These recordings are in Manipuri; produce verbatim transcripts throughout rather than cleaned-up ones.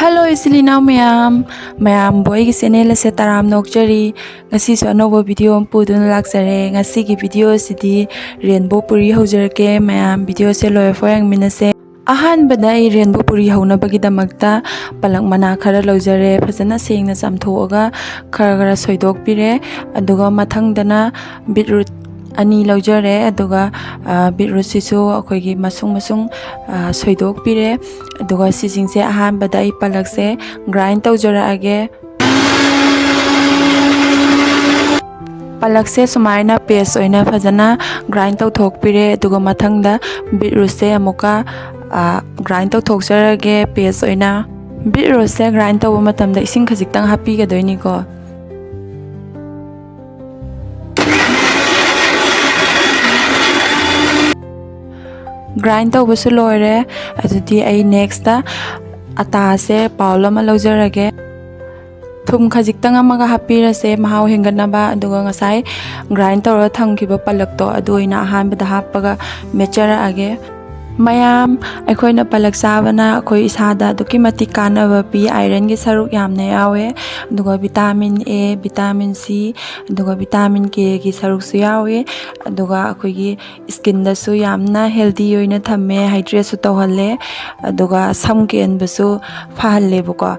ꯍꯜꯂꯣ ꯏꯆꯤꯜ ꯏꯅꯥꯎ ꯃꯌꯥꯝ, ꯃꯌꯥꯝꯕꯨ ꯑꯩꯒꯤ ꯆꯦꯅꯦꯜ ꯑꯁꯦ ꯇꯔꯥꯝꯅ ꯑꯣꯛꯆꯔꯤ꯫ ꯉꯁꯤꯁꯨ ꯑꯅꯧꯕ ꯚꯤꯗꯤꯑꯣ ꯑꯃ ꯄꯨꯗꯨꯅ ꯂꯥꯛꯆꯔꯦ꯫ ꯉꯁꯤꯒꯤ ꯚꯤꯗꯤꯑꯣ ꯑꯁꯤꯗꯤ ꯔꯦꯟꯕꯣ ꯄꯨꯔꯤ ꯍꯧꯖꯔꯛꯀꯦ꯫ ꯃꯌꯥꯝ ꯚꯤꯗꯤꯑꯣꯁꯦ ꯂꯣꯏꯐꯥꯎ ꯌꯦꯡꯃꯤꯟꯅꯁꯦ꯫ ꯑꯍꯥꯟꯕꯗ ꯑꯩ ꯔꯦꯟꯕꯣ ꯄꯨꯔꯤ ꯍꯧꯅꯕꯒꯤꯗꯃꯛꯇ ꯄꯂꯛ ꯃꯅꯥ ꯈꯔ ꯂꯧꯖꯔꯦ꯫ ꯐꯖꯅ ꯁꯦꯡꯅ ꯆꯥꯝꯊꯣꯛꯑꯒ ꯈꯔ ꯈꯔ ꯁꯣꯏꯗꯣꯛꯄꯤꯔꯦ꯫ ꯑꯗꯨꯒ ꯃꯊꯪꯗꯅ ꯕꯤꯠꯔꯨꯠ ꯑꯅꯤ ꯂꯧꯖꯔꯦ꯫ ꯑꯗꯨꯒ, ꯑ, ꯕꯤꯠꯔꯨꯠꯁꯤꯁꯨ ꯑꯩꯈꯣꯏꯒꯤ ꯃꯁꯨꯡ ꯃꯁꯨꯡ, ꯑ, ꯁꯣꯏꯗꯣꯛꯄꯤꯔꯦ꯫ ꯑꯗꯨꯒ ꯁꯤꯁꯤꯡꯁꯦ ꯑꯍꯥꯟꯕꯗ ꯑꯩ ꯄꯂꯛꯁꯦ ꯒ꯭ꯔꯥꯏꯟ ꯇꯧꯖꯔꯛꯑꯒꯦ꯫ ꯄꯂꯛꯁꯦ ꯁꯨꯃꯥꯏꯅ ꯄꯦꯁ ꯑꯣꯏꯅ ꯐꯖꯅ ꯒ꯭ꯔꯥꯏꯟ ꯇꯧꯊꯣꯛꯄꯤꯔꯦ꯫ ꯑꯗꯨꯒ ꯃꯊꯪꯗ ꯕꯤꯠꯔꯨꯠꯁꯦ ꯑꯃꯨꯛꯀ, ꯑ, ꯒ꯭ꯔꯥꯏꯟ ꯇꯧꯊꯣꯛꯆꯔꯒꯦ ꯄꯦꯁ ꯑꯣꯏꯅ꯫ ꯕꯤꯠꯔꯨꯠꯁꯦ ꯒ꯭ꯔꯥꯏꯟ ꯇꯧꯕ ꯃꯇꯝꯗ ꯏꯁꯤꯡ ꯈꯖꯤꯛꯇꯪ ꯍꯥꯞꯄꯤꯒꯗꯣꯏꯅꯤꯀꯣ꯫ ꯒ꯭ꯔꯥꯏꯟ ꯇꯧꯕꯁꯨ ꯂꯣꯏꯔꯦ꯫ ꯑꯗꯨꯗꯤ ꯑꯩ ꯅꯦꯛꯁꯇ ꯑꯇꯥꯁꯦ ꯄꯥꯎꯜ ꯑꯃ ꯂꯧꯖꯔꯒꯦ꯫ ꯊꯨꯝ ꯈꯖꯤꯛꯇꯪ ꯑꯃꯒ ꯍꯥꯞꯄꯤꯔꯁꯦ ꯃꯍꯥꯎ ꯍꯦꯟꯒꯠꯅꯕ꯫ ꯑꯗꯨꯒ ꯉꯁꯥꯏ ꯒ꯭ꯔꯥꯏꯟ ꯇꯧꯔꯒ ꯊꯝꯈꯤꯕ ꯄꯂꯛꯇꯣ ꯑꯗꯨ ꯑꯣꯏꯅ ꯑꯍꯥꯟꯕꯗ ꯍꯥꯞꯄꯒ ꯃꯦꯠꯆꯔꯛꯑꯒꯦ꯫ ꯃꯌꯥꯝ, ꯑꯩꯈꯣꯏꯅ ꯄꯂꯛ ꯆꯥꯕꯅ ꯑꯩꯈꯣꯏ ꯏꯁꯥꯗ ꯑꯗꯨꯛꯀꯤ ꯃꯇꯤꯛ ꯀꯥꯟꯅꯕ ꯄꯤ꯫ ꯑꯥꯏꯔꯟꯒꯤ ꯁꯔꯨꯛ ꯌꯥꯝꯅ ꯌꯥꯎꯋꯦ꯫ ꯑꯗꯨꯒ ꯚꯤꯇꯥꯃꯤꯟ ꯑꯦ, ꯚꯤꯇꯥꯃꯤꯟ ꯁꯤ, ꯑꯗꯨꯒ ꯚꯤꯇꯥꯃꯤꯟ ꯀꯦꯒꯤ ꯁꯔꯨꯛꯁꯨ ꯌꯥꯎꯋꯤ꯫ ꯑꯗꯨꯒ ꯑꯩꯈꯣꯏꯒꯤ ꯁ꯭ꯀꯤꯟꯗꯁꯨ ꯌꯥꯝꯅ ꯍꯦꯜꯗꯤ ꯑꯣꯏꯅ ꯊꯝꯃꯦ, ꯍꯥꯏꯗ꯭ꯔꯦꯠꯁꯨ ꯇꯧꯍꯜꯂꯦ, ꯑꯗꯨꯒ ꯁꯝ ꯀꯦꯟꯕꯁꯨ ꯐꯍꯜꯂꯦꯕꯀꯣ꯫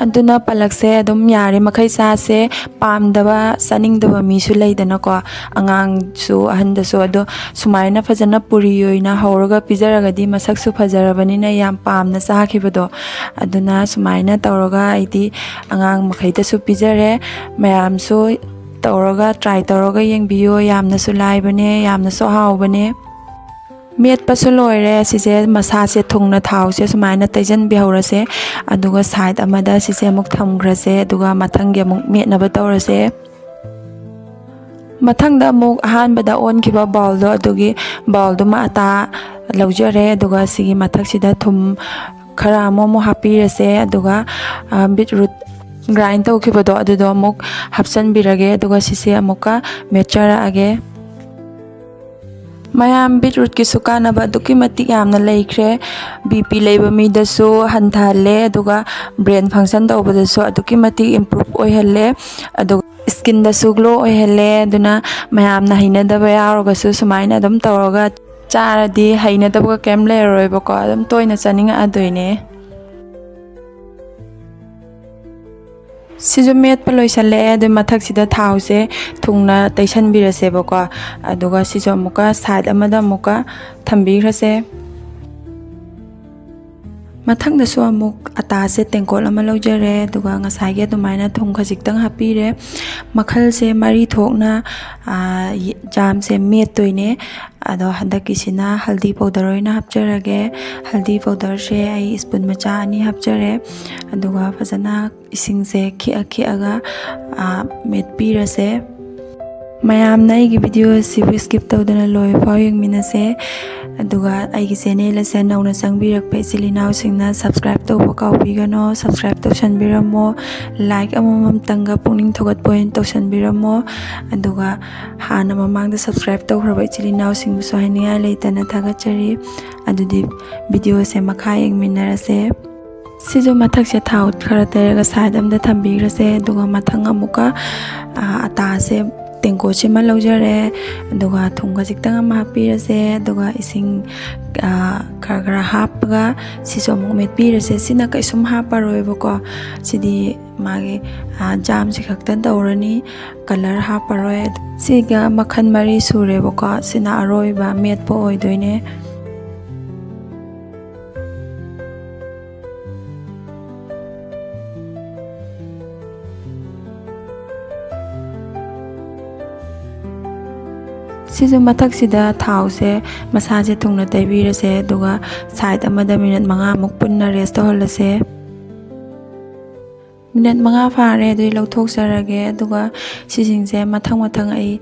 ꯑꯗꯨꯅ ꯄꯂꯛꯁꯦ ꯑꯗꯨꯝ ꯌꯥꯔꯤ ꯃꯈꯩ ꯆꯥꯁꯦ꯫ ꯄꯥꯝꯗꯕ, ꯆꯥꯅꯤꯡꯗꯕ ꯃꯤꯁꯨ ꯂꯩꯗꯅꯀꯣ, ꯑꯉꯥꯡꯁꯨ ꯑꯍꯟꯗꯁꯨ꯫ ꯑꯗꯣ ꯁꯨꯃꯥꯏꯅ ꯐꯖꯅ ꯄꯨꯔꯤ ꯑꯣꯏꯅ ꯍꯧꯔꯒ ꯄꯤꯖꯔꯒꯗꯤ ꯃꯁꯛꯁꯨ ꯐꯖꯔꯕꯅꯤꯅ ꯌꯥꯝ ꯄꯥꯝꯅ ꯆꯥꯈꯤꯕꯗꯣ꯫ ꯑꯗꯨꯅ ꯁꯨꯃꯥꯏꯅ ꯇꯧꯔꯒ ꯑꯩꯗꯤ ꯑꯉꯥꯡ ꯃꯈꯩꯗꯁꯨ ꯄꯤꯖꯔꯦ꯫ ꯃꯌꯥꯝꯁꯨ ꯇꯧꯔꯒ, ꯇ꯭ꯔꯥꯏ ꯇꯧꯔꯒ ꯌꯦꯡꯕꯤꯌꯨ꯫ ꯌꯥꯝꯅꯁꯨ ꯂꯥꯏꯕꯅꯦ, ꯌꯥꯝꯅꯁꯨ ꯍꯥꯎꯕꯅꯦ꯫ ꯃꯦꯠꯄꯁꯨ ꯂꯣꯏꯔꯦ꯫ ꯁꯤꯁꯦ ꯃꯁꯥꯁꯦ ꯊꯨꯡꯅ ꯊꯥꯎꯁꯦ ꯁꯨꯃꯥꯏꯅ ꯇꯩꯁꯤꯟꯕꯤꯍꯧꯔꯁꯦ꯫ ꯑꯗꯨꯒ ꯁꯥꯏꯠ ꯑꯃꯗ ꯁꯤꯁꯦ ꯑꯃꯨꯛ ꯊꯝꯈ꯭ꯔꯁꯦ꯫ ꯑꯗꯨꯒ ꯃꯊꯪꯒꯤ ꯑꯃꯨꯛ ꯃꯦꯠꯅꯕ ꯇꯧꯔꯁꯦ꯫ ꯃꯊꯪꯗ ꯑꯃꯨꯛ ꯑꯍꯥꯟꯕꯗ ꯑꯣꯟꯈꯤꯕ ꯕꯥꯎꯜꯗꯣ, ꯑꯗꯨꯒꯤ ꯕꯥꯎꯜꯗꯨꯃ ꯑꯇꯥ ꯂꯧꯖꯔꯦ꯫ ꯑꯗꯨꯒ ꯁꯤꯒꯤ ꯃꯊꯛꯁꯤꯗ ꯊꯨꯝ ꯈꯔ ꯑꯃꯨꯛ, ꯑꯃꯨꯛ ꯍꯥꯞꯄꯤꯔꯁꯦ꯫ ꯑꯗꯨꯒ, ꯑ, ꯕꯤꯠꯔꯨꯠ ꯒ꯭ꯔꯥꯏꯟ ꯇꯧꯈꯤꯕꯗꯣ ꯑꯗꯨꯗꯣ ꯑꯃꯨꯛ ꯍꯥꯞꯆꯤꯟꯕꯤꯔꯒꯦ꯫ ꯑꯗꯨꯒ ꯁꯤꯁꯦ ꯑꯃꯨꯛꯀ ꯃꯦꯠꯆꯔꯛꯑꯒꯦ꯫ ꯃꯌꯥꯝ, ꯕꯤꯠꯔꯨꯠꯀꯤꯁꯨ ꯀꯥꯟꯅꯕ ꯑꯗꯨꯛꯀꯤ ꯃꯇꯤꯛ ꯌꯥꯝꯅ ꯂꯩꯈ꯭ꯔꯦ꯫ ꯕꯤ ꯄꯤ ꯂꯩꯕ ꯃꯤꯗꯁꯨ ꯍꯟꯊꯍꯜꯂꯦ, ꯑꯗꯨꯒ ꯕ꯭ꯔꯦꯟ ꯐꯪꯁꯟ ꯇꯧꯕꯗꯁꯨ ꯑꯗꯨꯛꯀꯤ ꯃꯇꯤꯛ ꯏꯝꯄ꯭ꯔꯨꯞ ꯑꯣꯏꯍꯜꯂꯦ꯫ ꯑꯗꯨꯒ ꯁ꯭ꯀꯤꯟꯗꯁꯨ ꯒ꯭ꯂꯣ ꯑꯣꯏꯍꯜꯂꯦ꯫ ꯑꯗꯨꯅ ꯃꯌꯥꯝꯅ ꯍꯩꯅꯗꯕ ꯌꯥꯎꯔꯒꯁꯨ ꯁꯨꯃꯥꯏꯅ ꯑꯗꯨꯝ ꯇꯧꯔꯒ ꯆꯥꯔꯗꯤ ꯍꯩꯅꯗꯕꯒ ꯀꯩꯝ ꯂꯩꯔꯔꯣꯏꯕꯀꯣ, ꯑꯗꯨꯝ ꯇꯣꯏꯅ ꯆꯥꯅꯤꯡꯉꯛꯑꯗꯣꯏꯅꯦ꯫ ꯁꯤꯁꯨ ꯃꯦꯠꯄ ꯂꯣꯏꯁꯜꯂꯛꯑꯦ꯫ ꯑꯗꯨ ꯃꯊꯛꯁꯤꯗ ꯊꯥꯎꯁꯦ ꯊꯨꯡꯅ ꯇꯩꯁꯟꯕꯤꯔꯁꯦꯕꯀꯣ꯫ ꯑꯗꯨꯒ ꯁꯤꯁꯨ ꯑꯃꯨꯛꯀ ꯁꯥꯏꯠ ꯑꯃꯗ ꯑꯃꯨꯛꯀ ꯊꯝꯕꯤꯈ꯭ꯔꯁꯦ꯫ ꯃꯊꯪꯗꯁꯨ ꯑꯃꯨꯛ ꯑꯇꯥꯁꯦ ꯇꯦꯡꯀꯣꯠ ꯑꯃ ꯂꯧꯖꯔꯦ, ꯑꯗꯨꯒ ꯉꯁꯥꯏꯒꯤ ꯑꯗꯨꯃꯥꯏꯅ ꯊꯨꯝ ꯈꯖꯤꯛꯇꯪ ꯍꯥꯞꯄꯤꯔꯦ꯫ ꯃꯈꯜꯁꯦ ꯃꯔꯤ ꯊꯣꯛꯅ, ꯑꯥ, ꯖꯥꯝꯁꯦ ꯃꯦꯠꯇꯣꯏꯅꯦ꯫ ꯑꯗꯣ ꯍꯟꯗꯛꯀꯤꯁꯤꯅ ꯍꯜꯗꯤ ꯄꯥꯎꯗꯔ ꯑꯣꯏꯅ ꯍꯥꯞꯆꯔꯒꯦ꯫ ꯍꯜꯗꯤ ꯄꯥꯎꯗꯔꯁꯦ ꯑꯩ ꯁ꯭ꯄꯨꯟ ꯃꯆꯥ ꯑꯅꯤ ꯍꯥꯞꯆꯔꯦ꯫ ꯑꯗꯨꯒ ꯐꯖꯅ ꯏꯁꯤꯡꯁꯦ ꯈꯤꯛꯑ ꯈꯤꯛꯑꯒ, ꯑꯥ, ꯃꯦꯠꯄꯤꯔꯁꯦ꯫ ꯃꯌꯥꯝꯅ ꯑꯩꯒꯤ ꯚꯤꯗꯤꯑꯣ ꯑꯁꯤꯕꯨ ꯁ꯭ꯀꯤꯞ ꯇꯧꯗꯅ ꯂꯣꯏꯐꯥꯎ ꯌꯦꯡꯃꯤꯟꯅꯁꯦ꯫ ꯑꯗꯨꯒ ꯑꯩꯒꯤ ꯆꯦꯅꯦꯜ ꯑꯁꯦ ꯅꯧꯅ ꯆꯪꯕꯤꯔꯛꯄ ꯏꯆꯤꯜ ꯏꯅꯥꯎꯁꯤꯡꯅ ꯁꯕꯁꯀ꯭ꯔꯥꯏꯕ ꯇꯧꯕ ꯀꯥꯎꯕꯤꯒꯅꯣ꯫ ꯁꯕꯁꯀ꯭ꯔꯥꯏꯕ ꯇꯧꯁꯟꯕꯤꯔꯝꯃꯣ꯫ ꯂꯥꯏꯛ ꯑꯃꯃꯝꯇꯪꯒ ꯄꯨꯛꯅꯤꯡ ꯊꯧꯒꯠꯄ ꯑꯣꯏꯅ ꯇꯧꯁꯟꯕꯤꯔꯝꯃꯣ꯫ ꯑꯗꯨꯒ ꯍꯥꯟꯅ ꯃꯃꯥꯡꯗ ꯁꯕꯁꯀ꯭ꯔꯥꯏꯕ ꯇꯧꯈ꯭ꯔꯕ ꯏꯆꯤꯜ ꯏꯅꯥꯎꯁꯤꯡꯕꯨꯁꯨ ꯍꯥꯏꯅꯤꯡꯉꯥꯏ ꯂꯩꯇꯅ ꯊꯥꯒꯠꯆꯔꯤ꯫ ꯑꯗꯨꯗꯤ ꯚꯤꯗꯤꯑꯣꯁꯦ ꯃꯈꯥ ꯌꯦꯡꯃꯤꯟꯅꯔꯁꯦ꯫ ꯁꯤꯁꯨ ꯃꯊꯛꯁꯦ ꯊꯥꯎ ꯈꯔ ꯇꯩꯔꯒ ꯁꯥꯏꯠ ꯑꯃꯗ ꯊꯝꯕꯤꯈ꯭ꯔꯁꯦ꯫ ꯑꯗꯨꯒ ꯃꯊꯪ ꯑꯃꯨꯛꯀ, ꯑ, ꯑꯇꯥꯁꯦ ꯇꯦꯡꯀꯣꯠꯁꯤꯃ ꯂꯧꯖꯔꯦ꯫ ꯑꯗꯨꯒ ꯊꯨꯝ ꯈꯖꯤꯛꯇꯪ ꯑꯃ ꯍꯥꯞꯄꯤꯔꯁꯦ꯫ ꯑꯗꯨꯒ ꯏꯁꯤꯡ, ꯑ, ꯈꯔ ꯈꯔ ꯍꯥꯞꯄꯒ ꯁꯤꯁꯨ ꯑꯃꯨꯛ ꯃꯦꯠꯄꯤꯔꯁꯦ꯫ ꯁꯤꯅ ꯀꯩꯁꯨꯝ ꯍꯥꯞꯄꯔꯣꯏꯕꯀꯣ꯫ ꯁꯤꯗꯤ ꯃꯥꯒꯤ, ꯑ, ꯖꯥꯝꯁꯤ ꯈꯛꯇ ꯇꯧꯔꯅꯤ, ꯀꯂꯔ ꯍꯥꯞꯄꯔꯣꯏ꯫ ꯁꯤꯒ ꯃꯈꯜ ꯃꯔꯤ ꯁꯨꯔꯦꯕꯀꯣ꯫ ꯁꯤꯅ ꯑꯔꯣꯏꯕ ꯃꯦꯠꯄ ꯑꯣꯏꯗꯣꯏꯅꯦ꯫ ꯁꯤꯁꯨ ꯃꯊꯛꯁꯤꯗ ꯊꯥꯎꯁꯦ ꯃꯁꯥꯁꯦ ꯊꯨꯡꯅ ꯇꯩꯕꯤꯔꯁꯦ, ꯑꯗꯨꯒ ꯁꯥꯏꯠ ꯑꯃꯗ ꯃꯤꯅꯠ ꯃꯉꯥꯃꯨꯛ ꯄꯨꯟꯅ ꯔꯦꯁ ꯇꯧꯍꯜꯂꯁꯦ꯫ ꯃꯤꯅꯠ ꯃꯉꯥ ꯐꯥꯔꯦ, ꯑꯗꯨꯗꯤ ꯂꯧꯊꯣꯛꯆꯔꯒꯦ꯫ ꯑꯗꯨꯒ ꯁꯤꯁꯤꯡꯁꯦ ꯃꯊꯪ ꯃꯊꯪ ꯑꯩ,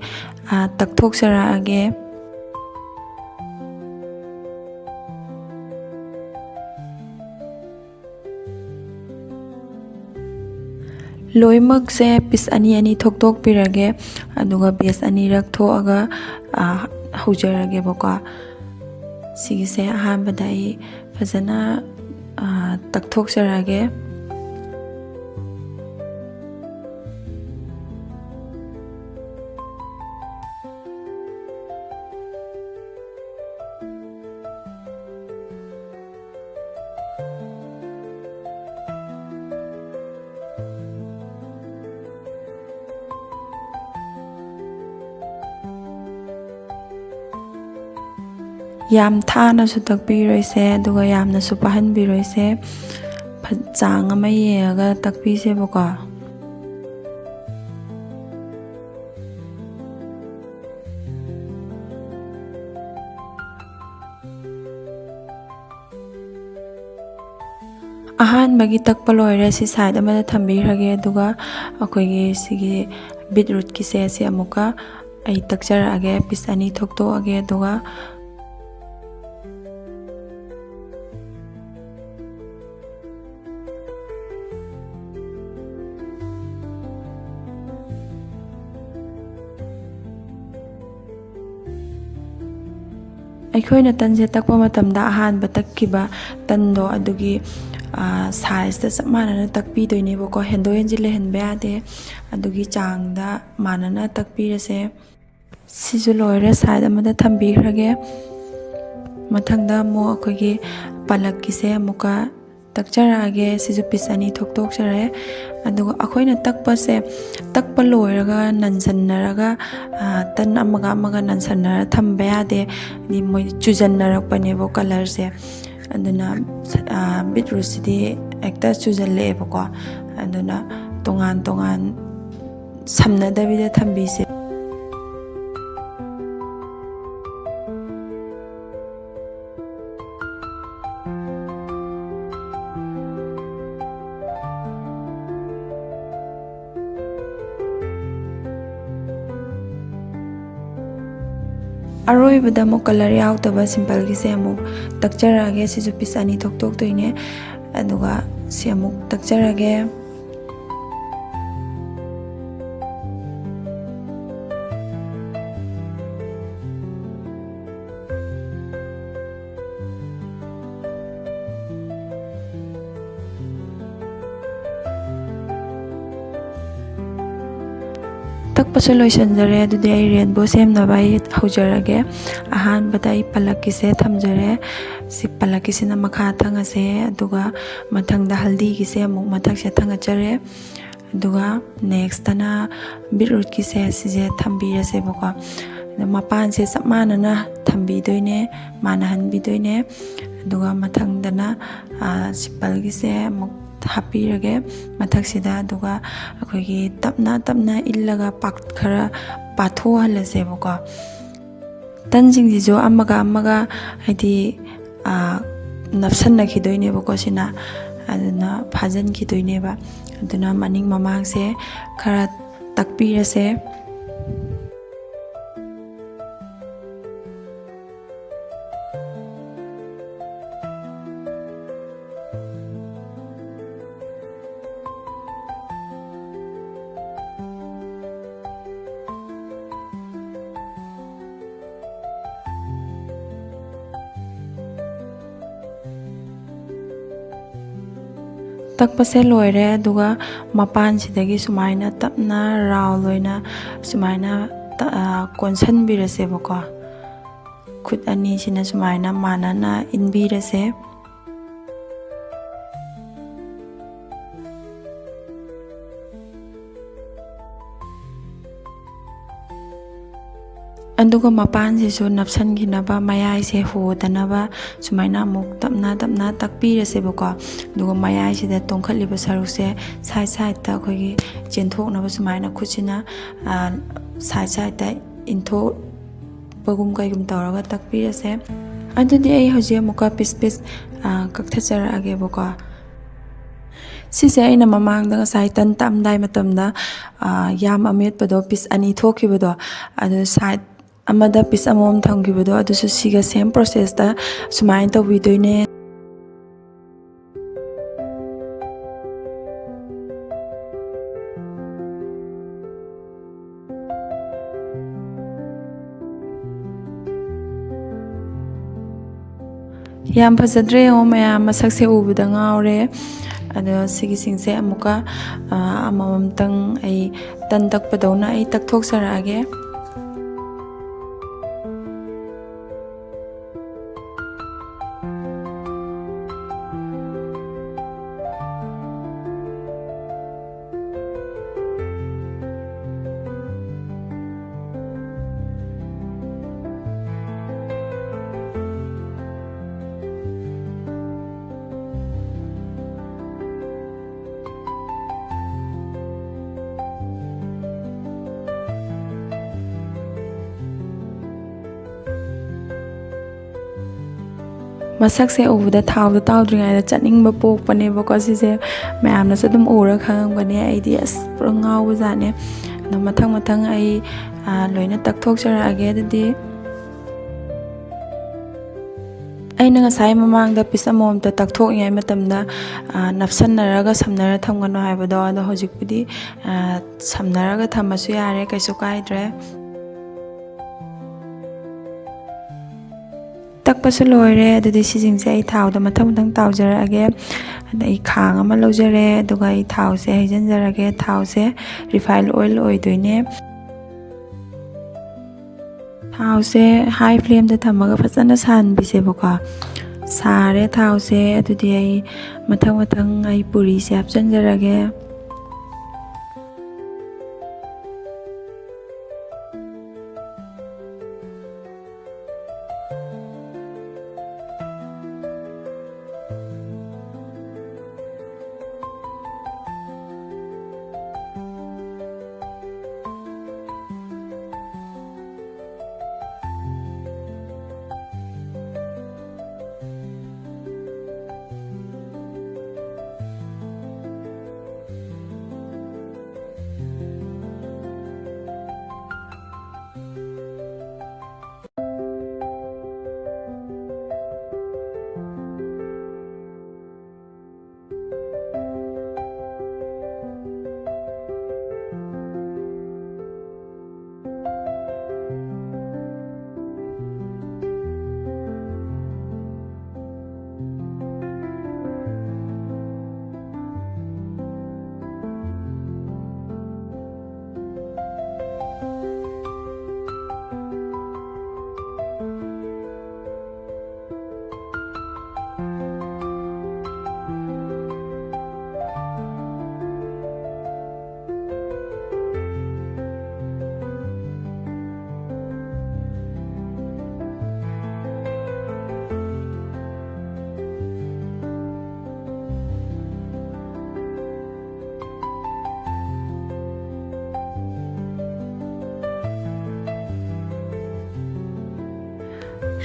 ꯑ, ꯇꯛꯊꯣꯛꯆꯔꯛꯑꯒꯦ꯫ ꯂꯣꯏꯅꯃꯛꯁꯦ ꯄꯤꯁ ꯑꯅꯤ ꯑꯅꯤ ꯊꯣꯛꯇꯣꯛꯄꯤꯔꯒꯦ꯫ ꯑꯗꯨꯒ ꯕꯦꯁ ꯑꯅꯤꯔꯛ ꯊꯣꯛꯑꯒ, ꯑ, ꯍꯧꯖꯔꯒꯦꯕꯀꯣ꯫ ꯁꯤꯒꯤꯁꯦ ꯑꯍꯥꯟꯕꯗ ꯑꯩ ꯐꯖꯅ, ꯑ, ꯇꯛꯊꯣꯛꯆꯔꯒꯦ꯫ ꯌꯥꯝ ꯊꯥꯅꯁꯨ ꯇꯛꯄꯤꯔꯣꯏꯁꯦ, ꯑꯗꯨꯒ ꯌꯥꯝꯅꯁꯨ ꯄꯥꯍꯟꯕꯤꯔꯣꯏꯁꯦ꯫ ꯐ-, ꯆꯥꯡ ꯑꯃ ꯌꯦꯡꯉꯒ ꯇꯛꯄꯤꯁꯦꯕꯀꯣ꯫ ꯑꯍꯥꯟꯕꯒꯤ ꯇꯛꯄ ꯂꯣꯏꯔꯦ, ꯁꯤ side ꯑꯃꯗ ꯊꯝꯕꯤꯈ꯭ꯔꯒꯦ꯫ ꯑꯗꯨꯒ ꯑꯩꯈꯣꯏꯒꯤ ꯁꯤꯒꯤ beetrootꯀꯤꯁꯦ, ꯁꯤ ꯑꯃꯨꯛꯀ ꯑꯩ ꯇꯛꯆꯔꯛꯑꯒꯦ, piece ꯑꯅꯤ ꯊꯣꯛꯇꯣꯛꯑꯒꯦ꯫ ꯑꯗꯨꯒ ꯑꯩꯈꯣꯏꯅ ꯇꯟꯁꯦ ꯇꯛꯄ ꯃꯇꯝꯗ, ꯑꯍꯥꯟꯕ ꯇꯛꯈꯤꯕ ꯇꯟꯗꯣ, ꯑꯗꯨꯒꯤ, ꯑ, sizeꯇ ꯆꯞ ꯃꯥꯟꯅꯅ ꯇꯛꯄꯤꯗꯣꯏꯅꯦꯕꯀꯣ꯫ ꯍꯦꯟꯗꯣꯛ ꯍꯦꯟꯖꯤꯟ ꯂꯩꯍꯟꯕ ꯌꯥꯗꯦ꯫ ꯑꯗꯨꯒꯤ ꯆꯥꯡꯗ ꯃꯥꯟꯅꯅ ꯇꯛꯄꯤꯔꯁꯦ꯫ ꯁꯤꯁꯨ ꯂꯣꯏꯔꯦ, side ꯑꯃꯗ ꯊꯝꯕꯤꯈ꯭ꯔꯒꯦ꯫ ꯃꯊꯪꯗ ꯑꯃꯨꯛ ꯑꯩꯈꯣꯏꯒꯤ ꯄꯥꯂꯛꯀꯤꯁꯦ ꯑꯃꯨꯛꯀ ꯇꯛꯆꯔꯛꯑꯒꯦ꯫ ꯁꯤꯁꯨ piece ꯑꯅꯤ ꯊꯣꯛꯇꯣꯛꯆꯔꯦ꯫ ꯑꯗꯨꯒ ꯑꯩꯈꯣꯏꯅ ꯇꯛꯄꯁꯦ, ꯇꯛꯄ ꯂꯣꯏꯔꯒ ꯅꯟꯁꯟꯅꯔꯒ, ꯑ, ꯇꯟ ꯑꯃꯒ ꯑꯃꯒ ꯅꯟꯁꯟꯅꯔ ꯊꯝꯕ ꯌꯥꯗꯦ꯫ ꯍꯥꯏꯗꯤ ꯃꯣꯏ ꯆꯨꯖꯟꯅꯔꯛꯄꯅꯦꯕ colourꯁꯦ꯫ ꯑꯗꯨꯅ, ꯑ, beetrootꯁꯤꯗꯤ ꯍꯦꯛꯇ ꯆꯨꯖꯜꯂꯛꯑꯦꯕꯀꯣ꯫ ꯑꯗꯨꯅ ꯇꯣꯉꯥꯟ ꯇꯣꯉꯥꯟ ꯁꯝꯅꯗꯕꯤꯗ ꯊꯝꯕꯤꯁꯦ꯫ ꯑꯔꯣꯏꯕꯗ ꯑꯃꯨꯛ colour ꯌꯥꯎꯗꯕ simpleꯒꯤꯁꯦ ꯑꯃꯨꯛ ꯇꯛꯆꯔꯛꯑꯒꯦ꯫ ꯁꯤꯁꯨ piece ꯑꯅꯤ ꯊꯣꯛꯇꯣꯛꯇꯣꯏꯅꯦ꯫ ꯑꯗꯨꯒ ꯁꯤ ꯑꯃꯨꯛ ꯇꯛꯆꯔꯒꯦ꯫ ꯄꯣꯠꯁꯨ ꯂꯣꯏꯁꯤꯟꯖꯔꯦ꯫ ꯑꯗꯨꯗꯤ ꯑꯩ ꯔꯦꯟꯕꯣ ꯁꯦꯝꯅꯕ ꯑꯩ ꯍꯧꯖꯔꯒꯦ꯫ ꯑꯍꯥꯟꯕꯗ ꯑꯩ ꯄꯂꯛꯀꯤꯁꯦ ꯊꯝꯖꯔꯦ꯫ ꯁꯤ ꯄꯂꯛꯀꯤꯁꯤꯅ ꯃꯈꯥ ꯊꯪꯉꯁꯦ, ꯑꯗꯨꯒ ꯃꯊꯪꯗ ꯍꯜꯗꯤꯒꯤꯁꯦ ꯑꯃꯨꯛ ꯃꯊꯛꯁꯦ ꯊꯪꯒꯠꯆꯔꯦ꯫ ꯑꯗꯨꯒ ꯅꯦꯛꯁꯇꯅ ꯕꯤꯠꯔꯨꯠꯀꯤꯁꯦ ꯁꯤꯁꯦ ꯊꯝꯕꯤꯔꯁꯦꯕꯀꯣ꯫ ꯑꯗ ꯃꯄꯥꯟꯁꯦ ꯆꯞ ꯃꯥꯟꯅꯅ ꯊꯝꯕꯤꯗꯣꯏꯅꯦ, ꯃꯥꯟꯅꯍꯟꯕꯤꯗꯣꯏꯅꯦ꯫ ꯑꯗꯨꯒ ꯃꯊꯪꯗꯅ ꯁꯤꯄꯜꯒꯤꯁꯦ ꯑꯃꯨꯛ ꯍꯥꯞꯄꯤꯔꯒꯦ ꯃꯊꯛꯁꯤꯗ꯫ ꯑꯗꯨꯒ ꯑꯩꯈꯣꯏꯒꯤ ꯇꯞꯅ ꯇꯞꯅ ꯏꯜꯂꯒ ꯄꯥꯛ- ꯈꯔ ꯄꯥꯊꯣꯛꯍꯜꯂꯁꯦꯕꯀꯣ꯫ ꯇꯟꯁꯤꯡꯁꯤꯁꯨ ꯑꯃꯒ ꯑꯃꯒ ꯍꯥꯏꯗꯤ ꯅꯞꯁꯟꯅꯈꯤꯗꯣꯏꯅꯦꯕꯀꯣ ꯁꯤꯅ꯫ ꯑꯗꯨꯅ ꯐꯥꯖꯤꯟꯈꯤꯗꯣꯏꯅꯦꯕ꯫ ꯑꯗꯨꯅ ꯃꯅꯤꯡ ꯃꯃꯥꯡꯁꯦ ꯈꯔ ꯇꯛꯄꯤꯔꯁꯦ꯫ ꯇꯛꯄꯁꯦ ꯂꯣꯏꯔꯦ꯫ ꯑꯗꯨꯒ ꯃꯄꯥꯟꯁꯤꯗꯒꯤ ꯁꯨꯃꯥꯏꯅ ꯇꯞꯅ ꯔꯥꯎꯟ ꯑꯣꯏꯅ ꯁꯨꯃꯥꯏꯅ ꯀꯣꯟꯁꯤꯟꯕꯤꯔꯁꯦꯕꯀꯣ꯫ ꯈꯨꯠ ꯑꯅꯤꯁꯤꯅ ꯁꯨꯃꯥꯏꯅ ꯃꯥꯟꯅꯅ ꯏꯟꯕꯤꯔꯁꯦ꯫ ꯑꯗꯨꯒ ꯃꯄꯥꯟꯁꯤꯁꯨ ꯅꯞꯁꯤꯟꯈꯤꯅꯕ, ꯃꯌꯥꯏꯁꯦ ꯍꯣꯗꯅꯕ ꯁꯨꯃꯥꯏꯅ ꯑꯃꯨꯛ ꯇꯞꯅ ꯇꯞꯅ ꯇꯛꯄꯤꯔꯁꯦꯕꯀꯣ꯫ ꯑꯗꯨꯒ ꯃꯌꯥꯏꯁꯤꯗ ꯇꯣꯡꯈꯠꯂꯤꯕ ꯁꯔꯨꯛꯁꯦ ꯁꯥꯏꯠ ꯁꯥꯏꯠꯇ ꯑꯩꯈꯣꯏꯒꯤ ꯆꯦꯟꯊꯣꯛꯅꯕ ꯁꯨꯃꯥꯏꯅ ꯈꯨꯠꯁꯤꯅ ꯁꯥꯏꯠ ꯁꯥꯏꯠꯇ ꯏꯟꯊꯣꯛꯄꯒꯨꯝ ꯀꯩꯒꯨꯝ ꯇꯧꯔꯒ ꯇꯛꯄꯤꯔꯁꯦ꯫ ꯑꯗꯨꯗꯤ ꯑꯩ ꯍꯧꯖꯤꯛ ꯑꯃꯨꯛꯀ ꯄꯤꯁ ꯄꯤꯁ ꯀꯛꯊꯠꯆꯔꯛꯑꯒꯦꯕꯀꯣ꯫ ꯁꯤꯁꯦ ꯑꯩꯅ ꯃꯃꯥꯡꯗ ꯉꯁꯥꯏ ꯇꯟ ꯇꯛꯑꯝꯗꯥꯏ ꯃꯇꯝꯗ ꯌꯥꯝ ꯑꯃꯦꯠꯄꯗꯣ ꯄꯤꯁ ꯑꯅꯤ ꯊꯣꯛꯈꯤꯕꯗꯣ, ꯑꯗꯨ ꯁꯥꯏꯠ ꯑꯃꯗ ꯄꯤꯁ ꯑꯃꯃꯝ ꯊꯝꯈꯤꯕꯗꯣ, ꯑꯗꯨꯁꯨ ꯁꯤꯒ ꯁꯦꯝ ꯄ꯭ꯔꯣꯁꯦꯁꯇ ꯁꯨꯃꯥꯏꯅ ꯇꯧꯕꯤꯗꯣꯏꯅꯦ꯫ ꯌꯥꯝ ꯐꯖꯗ꯭ꯔꯦ ꯌꯦꯡꯉꯣ ꯃꯌꯥꯝ, ꯃꯁꯛꯁꯦ ꯎꯕꯗ ꯉꯥꯎꯔꯦ꯫ ꯑꯗꯣ ꯁꯤꯒꯤꯁꯤꯡꯁꯦ ꯑꯃꯨꯛꯀ, ꯑ, ꯑꯃꯃꯝꯇꯪ ꯑꯩ ꯇꯟ ꯇꯛꯄꯗꯧꯅ ꯑꯩ ꯇꯛꯊꯣꯛꯆꯔꯛꯑꯒꯦ꯫ ꯃꯁꯛꯁꯦ ꯎꯕꯗ ꯊꯥꯎꯗ ꯇꯥꯎꯗ꯭ꯔꯤꯉꯩꯗ ꯆꯠꯅꯤꯡꯕ ꯄꯣꯛꯄꯅꯦꯕꯀꯣ꯫ ꯁꯤꯁꯦ ꯃꯌꯥꯝꯅꯁꯨ ꯑꯗꯨꯝ ꯎꯔ ꯈꯪꯉꯝꯒꯅꯤ꯫ ꯑꯩꯗꯤ ꯑꯁ ꯄꯨꯔꯥ ꯉꯥꯎꯕꯖꯥꯠꯅꯦ꯫ ꯑꯗꯣ ꯃꯊꯪ ꯃꯊꯪ ꯑꯩ, ꯑ, ꯂꯣꯏꯅ ꯇꯛꯊꯣꯛꯆꯔꯛꯑꯒꯦ꯫ ꯑꯗꯨꯗꯤ ꯑꯩꯅ ꯉꯁꯥꯏ ꯃꯃꯥꯡꯗ ꯄꯤꯁ ꯑꯃꯃꯝꯇ ꯇꯛꯊꯣꯛꯂꯤꯉꯩ ꯃꯇꯝꯗ, ꯑ, ꯅꯞꯁꯟꯅꯔꯒ ꯁꯝꯅꯔ ꯊꯝꯒꯅꯨ ꯍꯥꯏꯕꯗꯣ, ꯑꯗꯣ ꯍꯧꯖꯤꯛꯄꯨꯗꯤ, ꯑ, ꯁꯝꯅꯔꯒ ꯊꯝꯃꯁꯨ ꯌꯥꯔꯦ, ꯀꯩꯁꯨ ꯀꯥꯏꯗ꯭ꯔꯦ꯫ ꯇꯛꯄꯁꯨ ꯂꯣꯏꯔꯦ꯫ ꯑꯗꯨꯗꯤ ꯁꯤꯁꯤꯡꯁꯦ ꯑꯩ ꯊꯥꯎꯗ ꯃꯊꯪ ꯃꯊꯪ ꯇꯥꯎꯖꯔꯛꯑꯒꯦ꯫ ꯑꯗ ꯑꯩ ꯈꯥꯡ ꯑꯃ ꯂꯧꯖꯔꯦ, ꯑꯗꯨꯒ ꯑꯩ ꯊꯥꯎꯁꯦ ꯍꯩꯖꯤꯟꯖꯔꯒꯦ꯫ ꯊꯥꯎꯁꯦ refined oil ꯑꯣꯏꯗꯣꯏꯅꯦ꯫ ꯊꯥꯎꯁꯦ high flameꯗ ꯊꯝꯃꯒ ꯐꯖꯅ ꯁꯥꯍꯟꯕꯤꯁꯦꯕꯀꯣ꯫ ꯁꯥꯔꯦ ꯊꯥꯎꯁꯦ꯫ ꯑꯗꯨꯗꯤ ꯑꯩ ꯃꯊꯪ ꯃꯊꯪ ꯑꯩ ꯄꯨꯔꯤꯁꯦ ꯍꯥꯞꯆꯤꯟꯖꯔꯒꯦ꯫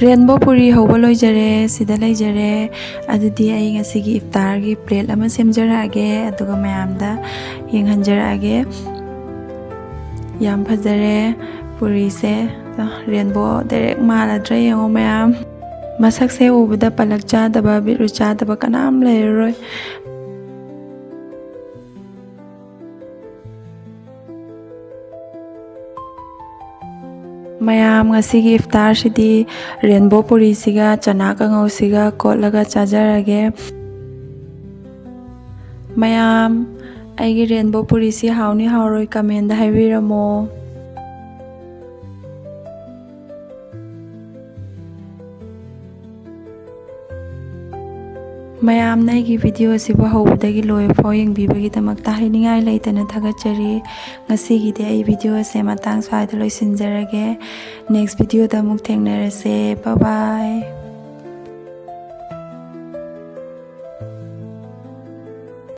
ꯔꯦꯟꯕꯣ ꯄꯨꯔꯤ ꯍꯧꯕ ꯂꯣꯏꯖꯔꯦ, ꯁꯤꯗ ꯂꯩꯖꯔꯦ꯫ ꯑꯗꯨꯗꯤ ꯑꯩ ꯉꯁꯤꯒꯤ ꯏꯐꯇꯥꯔꯒꯤ ꯄ꯭ꯂꯦꯠ ꯑꯃ ꯁꯦꯝꯖꯔꯛꯑꯒꯦ, ꯑꯗꯨꯒ ꯃꯌꯥꯝꯗ ꯌꯦꯡꯍꯟꯖꯔꯛꯑꯒꯦ꯫ ꯌꯥꯝ ꯐꯖꯔꯦ ꯄꯨꯔꯤꯁꯦ꯫ ꯔꯦꯟꯕꯣ ꯗꯥꯏꯔꯦꯛ ꯃꯥꯜꯂꯗ꯭ꯔꯥ ꯌꯦꯡꯉꯣ ꯃꯌꯥꯝ꯫ ꯃꯁꯛꯁꯦ ꯎꯕꯗ ꯄꯂꯛ ꯆꯥꯗꯕ, ꯕꯤꯠꯔꯨ ꯆꯥꯗꯕ ꯀꯅꯥꯝ ꯂꯩꯔꯔꯣꯏ꯫ ꯃꯌꯥꯝ, ꯉꯁꯤꯒꯤ ꯏꯐꯇꯥꯔꯁꯤꯗꯤ ꯔꯦꯟꯕꯣ ꯄꯨꯔꯤꯁꯤꯒ ꯆꯅꯥ ꯀꯥꯡꯉꯧꯁꯤꯒ ꯀꯣꯠꯂꯒ ꯆꯥꯖꯔꯒꯦ꯫ ꯃꯌꯥꯝ, ꯑꯩꯒꯤ ꯔꯦꯟꯕꯣ ꯄꯨꯔꯤꯁꯤ ꯍꯥꯎꯅꯤ ꯍꯥꯎꯔꯣꯏ ꯀꯃꯦꯟꯗ ꯍꯥꯏꯕꯤꯔꯝꯃꯣ꯫ ꯃꯌꯥꯝꯅ ꯑꯩꯒꯤ ꯚꯤꯗꯤꯑꯣ ꯑꯁꯤꯕꯨ ꯍꯧꯕꯗꯒꯤ ꯂꯣꯏꯕ ꯐꯥꯎ ꯌꯦꯡꯕꯤꯕꯒꯤꯗꯃꯛꯇ ꯍꯥꯏꯅꯤꯡꯉꯥꯏ ꯂꯩꯇꯅ ꯊꯥꯒꯠꯆꯔꯤ꯫ ꯉꯁꯤꯒꯤꯗꯤ ꯑꯩ ꯚꯤꯗꯤꯑꯣ ꯑꯁꯦ ꯃꯇꯥꯡ ꯁ꯭ꯋꯥꯏꯗ ꯂꯣꯏꯁꯤꯟꯖꯔꯒꯦ꯫ ꯅꯦꯛꯁ ꯚꯤꯗꯤꯑꯣꯗ ꯑꯃꯨꯛ ꯊꯦꯡꯅꯔꯁꯦ꯫ ꯕꯥꯏ ꯕꯥꯏ꯫